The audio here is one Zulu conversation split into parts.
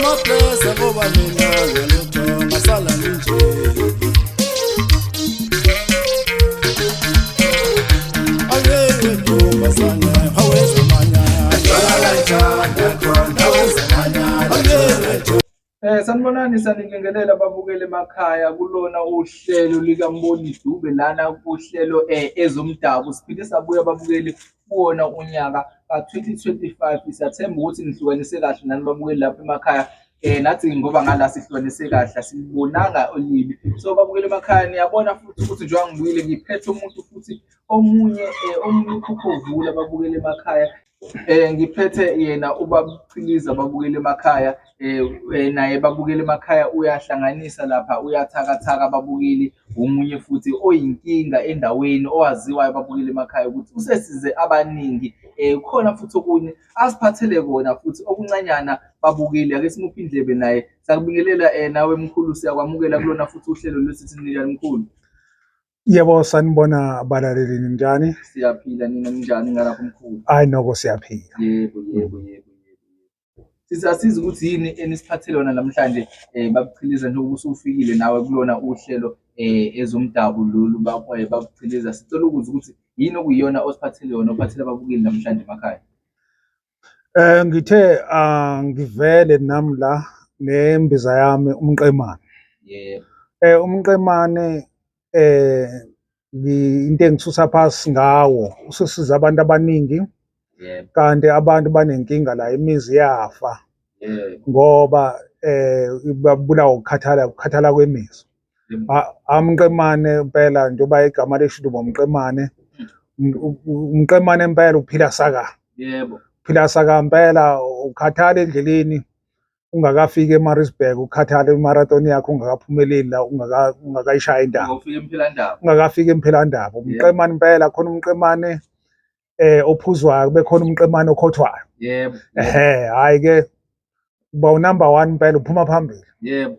Ngingablesa ngoba mina ngalutho ngasala nginje. Ayewe ntombazane awezamanya. Ayewe. Sanibonani, sanibingelela ababukeli emakhaya kulona uhlelo likaMboni Dube lana kuhlelo ezomdabu. Siphinde sabuya ababukeli kuwona unyaka ka-2025. Siyathemba ukuthi nihlukanise kahle nani babukeli lapha emakhaya. Nathi ngoba ngala sihlukanise kahle asilibonanga olibi. So babukeli emakhaya niyabona futhi ukuthi njengoba ngibuyile ngiphethe umuntu futhi omunye omunye ukhukhovula ababukeli emakhaya. Ngiphethe yena ubaba uChiliza babukele emakhaya naye babukele emakhaya uyahlanganisa lapha uyathakathaka ababukeli omunye futhi oyinkinga endaweni owaziwayo ababukeli emakhaya ukuthi usesize abaningi khona futhi okunye asiphathele kona futhi okuncanyana babukeli ake simuphe indlebe naye. Sakubingelela nawe mkhulu, siyakwamukela kulona futhi uhlelo lwesithi ninjani mkhulu? Yebo, sanibona abalaleli, ninjani? Siyaphila, nina ninjani ngalapho mkhulu? Hayi noko siyaphila. Yebo, yebo, yebo. Sisasiza ukuthi yini enisiphathele yona namhlanje babuchiliza njengoba usufikile nawe kulona uhlelo ezomdabu lolu babuchiliza. Sicela ukuzwa ukuthi yini okuyiyona osiphathele yona ophathele ababukeli namhlanje emakhaya. Ngithe angivele nami la nembiza yami umqemane. Yebo. Umqemane into engisusa phasi ngawo ususiza abantu abaningi. Yebo. Kanti abantu banenkinga la imizi iyafa. Yebo. Ngoba babulawa ukukhathala, ukukhathala kwemizwa. Amqemane impela njengoba igama lisho ukuthi umqemane, umqemane impela uphila saka. Yebo. Uphila saka impela, ukhathala endleleni ungakafiki eMaritzburg, ukhathala imarathon yakho ungakaphumeleli la, ungakayishaya indawo. Ungakafiki eMphelandaba. Ungakafiki eMphelandaba. Umqemane impela khona umqemane ophuzwayo, kube khona umqemane okhothwayo. Yebo. Ehhe, hayi ke uba unumber 1 impela, uphuma phambili. Yebo.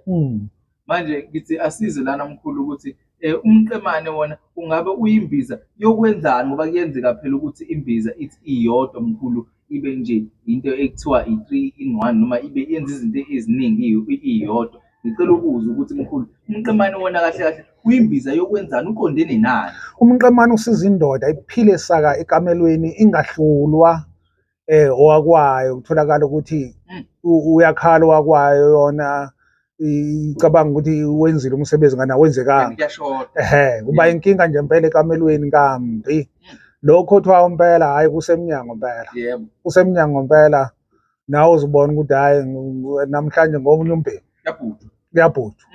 Manje ngithi asize lana mkhulu ukuthi umqemane wona ungabe uyimbiza yokwenzani, ngoba kuyenzeka phela ukuthi imbiza ithi iyodwa mkhulu ibe nje into ekuthiwa i-3 in 1 noma ibe yenza izinto eziningi iyodwa. Ngicela ukuzwa ukuthi mkhulu umqemane wona kahle kahle uyimbiza yokwenzani, uqondene nani? Umqemane usiza indoda iphile saka ekamelweni ingahlulwa owakwayo, kutholakala ukuthi uyakhala owakwayo, yona icabanga ukuthi wenzile umsebenzi ngana wenzekanga. Kuyashoda. Ehhe, kuba inkinga nje impela ekamelweni kambi. Lokho kuthiwa impela hayi kusemnyango impela. Yebo. Kusemnyango impela. Nawe uzobona ukuthi hayi namhlanje ngomunye umbhemu. Kuyabhujwa. Kuyabhujwa.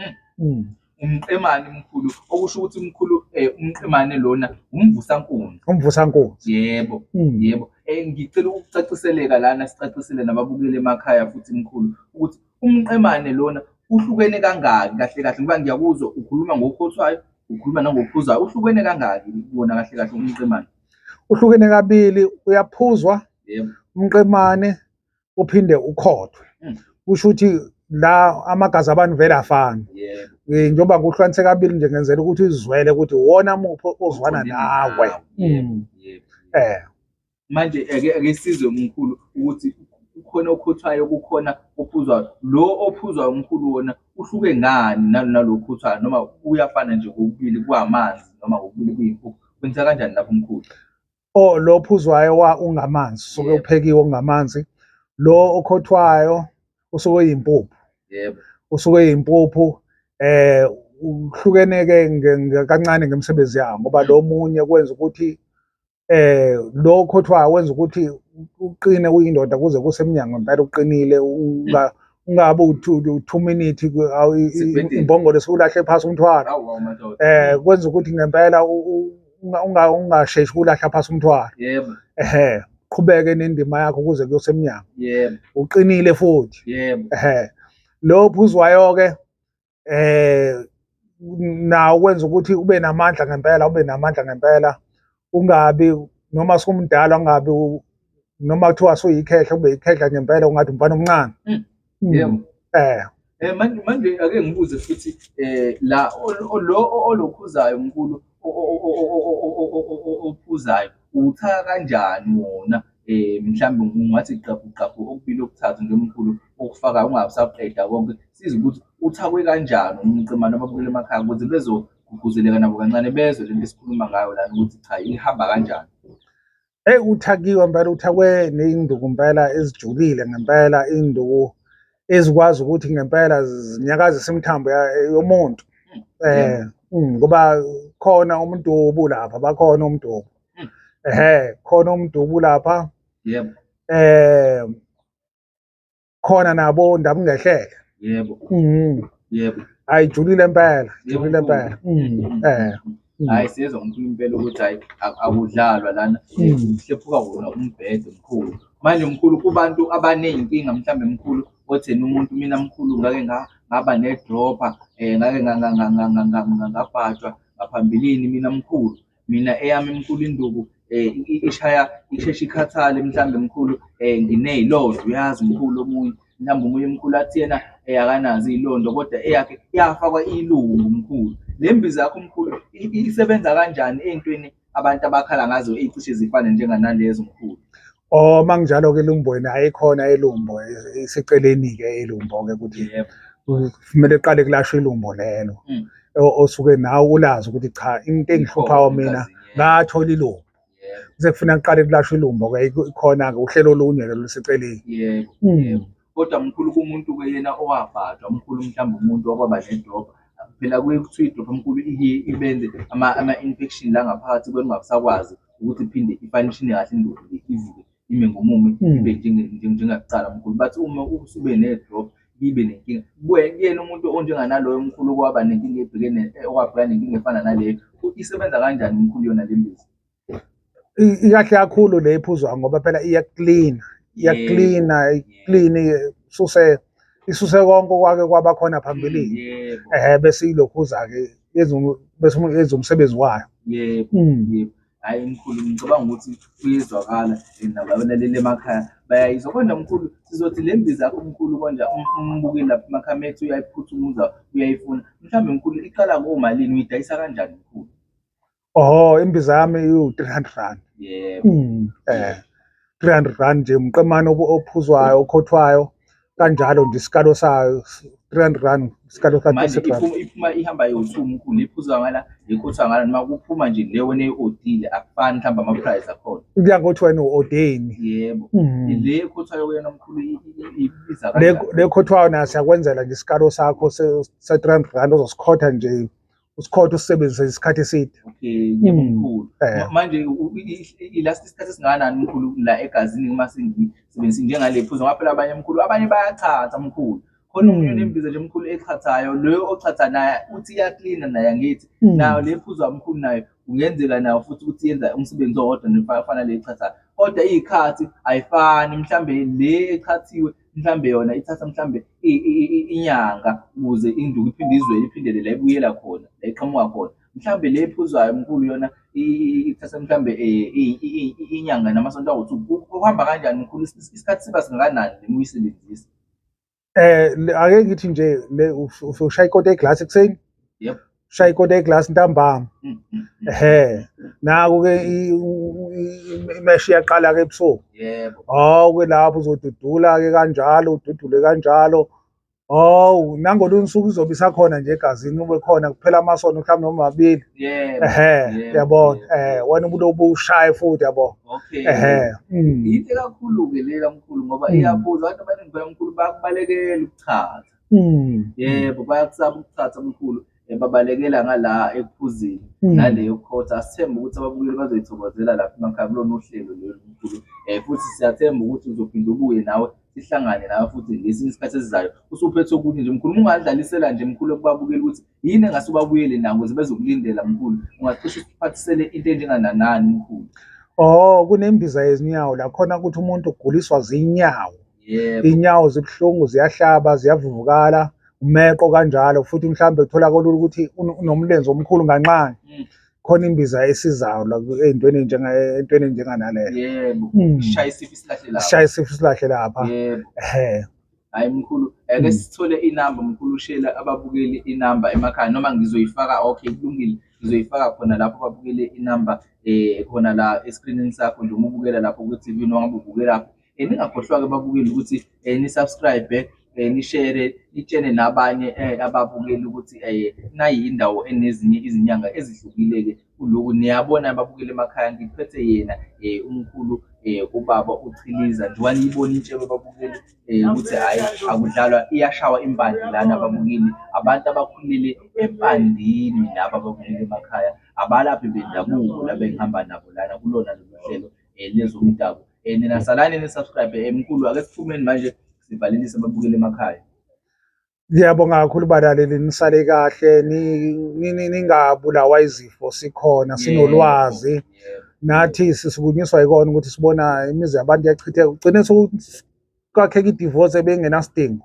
Umqemane mkhulu, okusho ukuthi mkhulu umqemane lona umvusankunzi. Umvusankunzi. Yebo. Yebo. Ngicela ukucaciseleka lana, sicacisele nababukeli emakhaya futhi mkhulu ukuthi umqemane lona uhlukene kangaki kahle kahle, ngoba ngiyakuzwa ukhuluma ngokhothwayo, ukhuluma nangokuphuzayo, uhlukene kangaki wona kahle kahle umqemane? Uhlukene kabili, uyaphuzwa. Yebo. Umqemane uphinde ukhothwe. Kusho ukuthi la amagazi abantu vele afani. Yebo. Njengoba kuhlukanise kabili nje ngenzela ukuthi uzwele ukuthi wona muphi ozwana Uqondene nawe. nawe. Yebo, yebo. Manje ake sizwe mkhulu ukuthi kukhona okhothwayo, kukhona ophuzwayo. Lo ophuzwayo mkhulu wona uhluke ngani nalo okhothwayo, noma uyafana nje kokubili kwamanzi noma kokubili kuyimpuphu? Kwenza kanjani lapho mkhulu? Oh, lo ophuzwayo wa ungamanzi, usuke uphekiwe ungamanzi. Lo okhothwayo usuke uyimpuphu. Yebo. Usuke uyimpuphu, uhlukene ke kancane ngemisebenzi yawo, ngoba lo munye kwenza ukuthi lo okhothwayo wenza ukuthi uqine uyindoda kuze kusemnyango impela uqinile, ungabe 2 minutes Sibhedile. imbongolo esulahle phasi umthwalo. Awu, awu, madoda. Kwenza ukuthi ngempela ungasheshi ukulahla phasi umthwalo. Yebo. Ehhe, qhubeke nendima yakho kuze kuyosemnyango. Yebo. Uqinile futhi. Yebo. Ehhe. Lo phuzwayo ke nawo kwenza ukuthi ube namandla ngempela, ube namandla ngempela, ungabi noma sumdala, ungabi noma kuthiwa suyikhehla, ube yikhehla ngempela, ungathi umfana omncane. Yebo. Manje ake ngibuze futhi la lo olokhuzayo mkhulu, ophuzayo uwuthaka kanjani wona? Mhlawumbe ungathi qaphu qaphu okubili okuthathu nje mkhulu okufakayo ungabe usaqeda konke, size ukuthi uthakwe kanjani umqemane ababukela emakhaya ukuze bezogqugquzeleka nabo kancane bezwe lento esikhuluma ngayo lana ukuthi cha ihamba kanjani. Eyi uthakiwe impela, uthakwe ney'nduku impela ezijulile ngempela, iy'nduku ezikwazi ukuthi ngempela zinyakazise imithambo yomuntu. Ngoba khona umndubu lapha, bakhona umndubu. Ehhe, khona umndubu lapha. Khona nabo ndabungehlele. Yebo. Yebo. Hayi julile impela, julile impela. Eh. Hayi siyezwa mkhulu impela ukuthi hayi akudlalwa lana kuhlephuka wona umbhedo mkhulu. Manje mkhulu kubantu abaney'nkinga mhlambe mkhulu otheni umuntu mina mkhulu ngake ngaba ne-dropper ngake ngabhajwa ngaphambilini mina mkhulu. Mina eyami mkhulu induku ishaya isheshe ikhathale mhlambe mkhulu nginey'londa uyazi mkhulu omunye mhlawumbe omunye mkhulu athi yena akanazo iy'londo kodwa eyakhe yafakwa ilungu mkhulu. Le mbiza yakho mkhulu isebenza kanjani ey'ntweni abantu abakhala ngazo ey'cishe zifane njenganalezo mkhulu? Oh uma kunjalo-ke elumbweni ayikhona ilumbo iseceleni-ke ilumbo-ke ukuthi kumele kuqale kulashwe ilumbo lelo osuke nawe ulazi ukuthi cha into engihluphayo mina ngathola ilumbo. Bese kufuna kuqale kulashwe ilumbo-ke ikhona-ke uhlelo olunye lolu luseceleni. Yebo, yebo. Kodwa mkhulu kumuntu-ke yena owabhajwa mkhulu mhlawumbe umuntu okwaba nedrop phela kuye kuthiwa idrop mkhulu iye ibenze ama-infection la ngaphakathi kwengingasakwazi ukuthi iphinde ifanishine kahle induku le ivuke ime ngomumo ibe njengakuqala mkhulu. Bathi uma usube ne-drop ibe nenkinga kuyena umuntu onjenganaloyo mkhulu okwaba nenkinga ebhekene okwabhekana nenkinga efana naleyo isebenza kanjani mkhulu yona le mbiza? Ikahle kakhulu le iphuzwa ngoba phela iyaklina, iyaklina, iklini isuse isuse konke okwake kwaba khona phambilini. Bese ilokhuza-ke bese yenza umsebenzi wayo. Yebo, yebo. Hhayi mkhulu ngicabanga ukuthi kuyezwakala and nabalaleli emakhaya bayayizwa. Kodwa mkhulu sizothi le mbiza yakho mkhulu konja umbukeli lapha emakhaya methi uyayiphuthumuza uyayifuna. Mhlawumbe mkhulu iqala komalini uyidayisa kanjani mkhulu? Oh, imbiza yami iwu-300 rand. Yebo. 300 rand nje umqemane ophuzwayo okhothwayo kanjalo nje isikalo sayo 300 rand isikalo ka Manje 300 rand. iphuma ihamba yo-two mkhulu iphuzwa ngala ikhothwa ngala noma kuphuma nje le wena eyi-odile akufani mhlawumbe ama-price akhona. Kuya ngokuthi wena u-odeni. Yebo. Le ekhothwayo wena mkhulu ibiza Le kanjani? Le khothwayo nayo siyakwenzela nje isikalo sakho se 300 rand ozosikhotha nje usikhotha usisebenzise isikhathi eside. Okay, yebo mkhulu. Manje ilast isikhathi esingakanani mkhulu la egazini uma sengisebenzisa njengale phuzo ngoba phela abanye mkhulu abanye bayachatha mkhulu. Khona omunye onembiza nje mkhulu echathayo loyo ochatha naye uthi iyaklina naye angithi nayo le phuzwa mkhulu nayo kungenzeka nayo futhi ukuthi yenza umsebenzi owodwa nefana le echathayo. Kodwa iy'khathi ayifani mhlambe le echathiwe mhlambe yona ithatha mhlambe inyanga ukuze induku iphinde izwele iphindele la ibuyela khona la iqhamuka khona mhlambe le ephuzwayo mkhulu yona ithatha mhlambe inyanga namasonto awu-two. Kuhamba kanjani mkhulu isikhathi siba singakanani le uyisebenzisa? Ake ngithi nje le ushaya ikota yeglasi ekuseni. Yebo. Ushaya ikota yeglasi ntambama. Ehhe. Naku-ke imeshi iyaqala-ke ebusuku. Yebo. Hawu-ke lapho uzodudula-ke kanjalo, ududule kanjalo. Hawu, nangolunye usuku izobe isakhona nje egazini ube khona kuphela amasonto mhlawumbe noma mabili. Yebo. Ehhe, Yebo, yabona. yebo. Wena ubulobu ushaye futhi yabo. Okay. Ehhe. Yinhle kakhulu-ke le kamkhulu ngoba iyaphuza abantu abaningi phela mkhulu bayakubalekela ukuchatha. Yebo, bayakusaba ukuchatha mkhulu. Babalekela ngala ekuphuzeni naleyo khotha. Asithembe ukuthi ababukeli bazoyithokozela lapha emakhaya kulona uhlelo lolu mkhulu. Futhi siyathemba ukuthi uzophinde ubuye nawe sihlangane nawe futhi ngesinye isikhathi esizayo usuphethe okunye nje mkhulu. Uma ungadlalisela nje mkhulu kubabukeli ukuthi yini engase ubabuyele nayo ukuze bezokulindela mkhulu, ungacishe usiphathisele into enjengananani mkhulu. Oh, kunembiza yezinyawo la khona ukuthi umuntu uguliswa zinyawo. Yebo. Inyawo zibuhlungu ziyahlaba ziyavuvukala umeqo kanjalo futhi mhlambe kutholakala ukuthi unomlenze omkhulu nganxanye. Khona imbiza esizayo la ey'ntweni entweni enjenganaleyo. Yebo. Shaya isifo isilahle lapha. Shaya isifo isilahle lapha. Yebo. Ehhe. Hayi mkhulu, ake sithole inamba mkhulu, ushela ababukeli inamba emakhaya noma ngizoyifaka. Okay, kulungile, ngizoyifaka khona lapho babukele inamba. Khona la eskrinini sakho nje uma ubukela lapho ku-TV noma ngabe ubukelaphi. Ningakhohlwa-ke babukeli ukuthi ni-subscribe, nishare, nitshene nabanye ababukeli ukuthi nayi indawo enezinye izinyanga ezihlukile-ke kuloku. Niyabona babukeli emakhaya, ngiphethe yena umkhulu ubaba uChiliza. Njengoba niyibona intshebe babukeli ukuthi hhayi akudlalwa, iyashawa impande lana babukeli. Abantu abakhulele empandini laba ababukeli emakhaya, abalaphi bendabuko laba engihamba nabo lana kulona lolu hlelo lezomdabu. Nina salani ni-subscribe. Mkhulu, ake siphumeni manje sivalelise ababukeli emakhaya. Ngiyabonga kakhulu balaleli, nisale kahle, ningabulawa izifo, sikhona sinolwazi. Nathi sisukunyiswa yikona ukuthi sibona imizi yabantu iyachitheka, ugcine sokwakheka i-divorce ebengenasidingo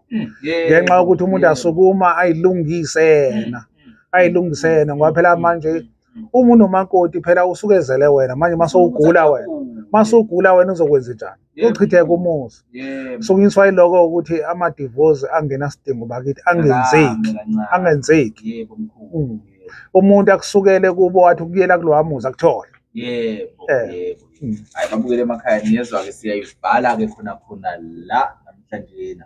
ngenxa yokuthi umuntu asukuma ayilungise yena, ayilungise yena, ngoba phela manje uma unomakoti phela usuke ezele wena. Manje masewugula wena, masewugula wena uzokwenza njani? Kuchitheka umuzi. Sukunyiswa yiloko ukuthi ama-divorce angenasidingo bakithi angenzeki, angenzeki. Yebo mkhulu. Umuntu akusukele kubo wathi ukuyela kulowa muzi akuthole. Yebo, yebo. Hayi babukele emakhaya, niyezwa-ke, siyayivala-ke khona khona la namhlanje.